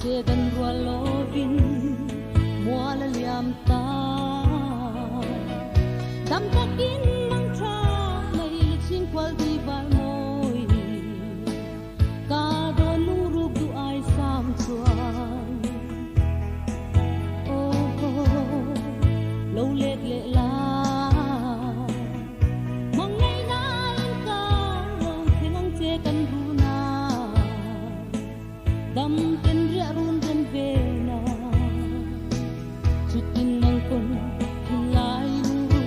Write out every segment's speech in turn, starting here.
Mahse dan rual lovin mual a liam ta. Dam takin mang tha mai lu chhing kual di val mawi. Ka dawn lungruk duh ai sam chuan. Aw lo let leh la. Mang ngei na in ka lo thleng ang che kan run a. Dam ten riah run rem ve na. Chutin nang pawn thinlai lungru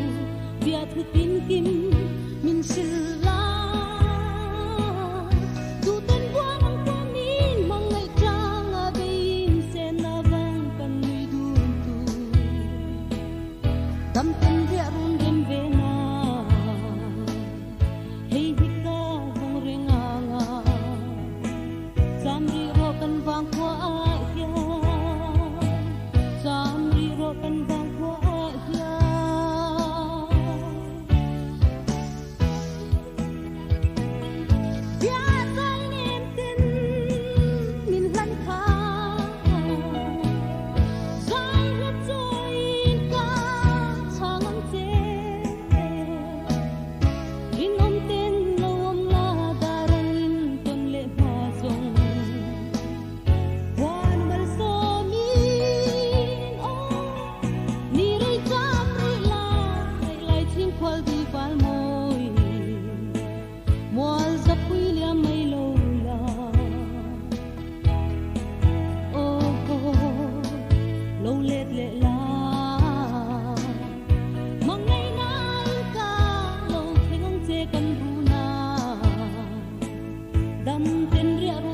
bia thu tin kim min hrilh la. Duhten buan ang kuamin mang ngaih tlang a bein sen a vang kan nui dun tur. Dam ten riah run rem ve na. Hei hi ka vawng reng ang a. Cham rih rawh kan vang khua ah hian. Cham rih rawh kan vang khua ah hian. Bia zai nem ten min hlan kha. Zai hla chawiin ka chhang ang che. Rinawm ten lo awm la dar angin tawn leh hma zawng. Huan malsawmin aw ni rei cham rih la ngaih lai chhing khual di val mawi. Mual zapui liam mai lo la. Aw lo let leh la. Mang ngei na in ka lo thleng ang che kan run a. Dam ten riah run.